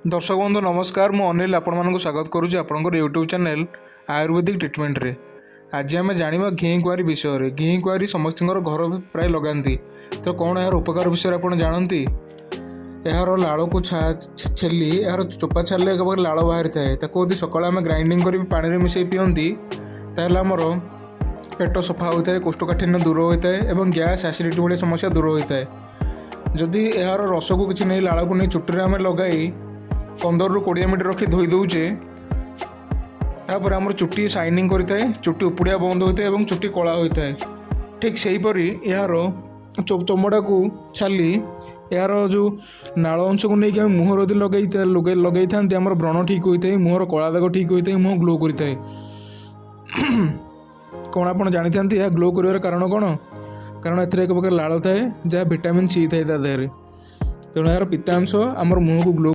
ଦର୍ଶକ ବନ୍ଧୁ, ନମସ୍କାର। ମୁଁ ଅନିଲ ଆପଣମାନଙ୍କୁ ସ୍ୱାଗତ କରୁଛି ଆପଣଙ୍କର ୟୁଟ୍ୟୁବ୍ ଚ୍ୟାନେଲ୍ ଆୟୁର୍ବେଦିକ ଟ୍ରିଟମେଣ୍ଟରେ। ଆଜି ଆମେ ଜାଣିବା ଘି କୁଆଁରୀ ବିଷୟରେ। ଘି କୁଆଁରୀ ସମସ୍ତଙ୍କର ଘର ପ୍ରାୟ ଲଗାନ୍ତି। ତ କ'ଣ ଏହାର ଉପକାର ବିଷୟରେ ଆପଣ ଜାଣନ୍ତି? ଏହାର ଲାଳକୁ ଛେଲି, ଏହାର ଚୋପା ଛାଡ଼ିଲେ ଏକ ପ୍ରକାର ଲାଳ ବାହାରିଥାଏ। ତାକୁ ଯଦି ସକାଳେ ଆମେ ଗ୍ରାଇଣ୍ଡିଙ୍ଗ କରି ପାଣିରେ ମିଶାଇ ପିଅନ୍ତି, ତାହେଲେ ଆମର ପେଟ ସଫା ହୋଇଥାଏ, କୋଷ୍ଠକାଠିନ୍ୟ ଦୂର ହୋଇଥାଏ ଏବଂ ଗ୍ୟାସ୍, ଆସିଡ଼ିଟି ଭଳି ସମସ୍ୟା ଦୂର ହୋଇଥାଏ। ଯଦି ଏହାର ରସକୁ କିଛି ନେଇ, ଲାଳକୁ ନେଇ ଚୁଟିରେ ଆମେ ଲଗାଇ 15ରୁ 20 ମିନିଟ୍ ରଖି ଧୋଇ ଦେଉଛେ, ତାପରେ ଆମର ଚୁଟି ସାଇନିଂ କରିଥାଏ, ଚୁଟି ଉପୁଡ଼ିବା ବନ୍ଦ ହୋଇଥାଏ ଏବଂ ଚୁଟି କଳା ହୋଇଥାଏ। ଠିକ୍ ସେହିପରି ଏହାର ଚମଡ଼ାକୁ ଛାଲି ଏହାର ଯେଉଁ ନାଳ ଅଂଶକୁ ନେଇକି ଆମେ ମୁହଁରେ ଯଦି ଲଗାଇଥାନ୍ତି, ଆମର ବ୍ରଣ ଠିକ୍ ହୋଇଥାଏ, ମୁହଁର କଳା ଦାଗ ଠିକ୍ ହୋଇଥାଏ, ମୁହଁ ଗ୍ଲୋ କରିଥାଏ। କ'ଣ ଆପଣ ଜାଣିଥାନ୍ତି ଏହା ଗ୍ଲୋ କରିବାର କାରଣ କ'ଣ? କାରଣ ଏଥିରେ ଏକ ପ୍ରକାର ଲାଳ ଥାଏ, ଯାହା ଭିଟାମିନ୍ ସି ଥାଏ ତା ଦେହରେ। ତେଣୁ ଏହାର ପିତାଂଶ ଆମର ମୁହଁକୁ ଗ୍ଲୋ